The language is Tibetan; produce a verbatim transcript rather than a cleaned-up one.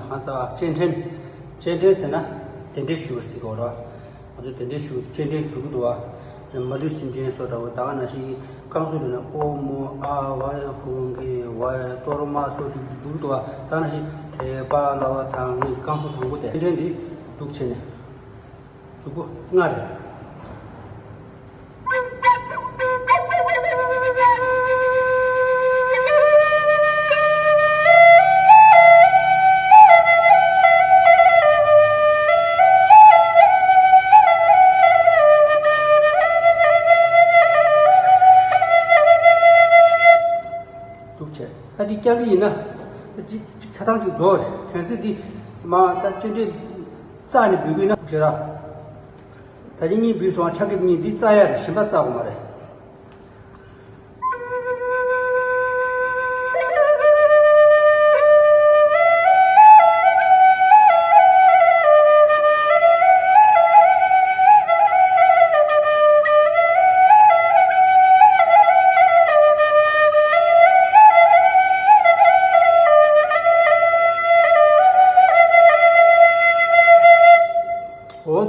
ཧང་སང་སྤྱན་འདྲེན། སྤྱན་འདྲེན་ཟེར་ན་གདན་འདྲེན་ཞུ་བ་ཟེར་གྱི་ཡོད་རེད། ང་ཚོ་གདན་འདྲེན་ཞུ་སྤྱན་འདྲེན་འབུལ་གྱི་འདུག་བ། མ་ལུས་སེམས་ཅན་སོགས་འདྲ་བོ་ད་ག་ནང་བཞིན་བསྐང་གསོ་ལ་ནི་ཨོཾ་ཨཱཿཧཱུྃ་གི་ཝཱཿ་གཏོར་མ་སོགས་འདུག་འདུག་འདུག་བ། ད་ག་ནང་བཞིན་ཐེག་པ་བསླབ་པ་དང་ནི་བསྐང་གསོ་དང་པོ་དེ་སྤྱན་འདྲེན་འདི་འདུག་བྱས་ནས། གཟུགས་པོ་ལྔ་རེད། འདུག་བྱས། ད་འདི་བསྐྱང་གི་ཡིན་ན། ད་ཅིག་ཅིག་ཆ་ཚང་ཅིག་རྫོགས། གལ་སྲིད་འདི་མ་ད་སྤྱན་འདྲེན་རྩ་ནས་འབུལ་དགོས་ན་ཞེ་ར། ད་ཅི་གཉིས་འབུལ་སོང་། ཕྱག་འགྱེད་གཉིས་འདི་རྩ་ཡ་རེད། གཞན་པ་རྩ་དགོས་མ་རེད།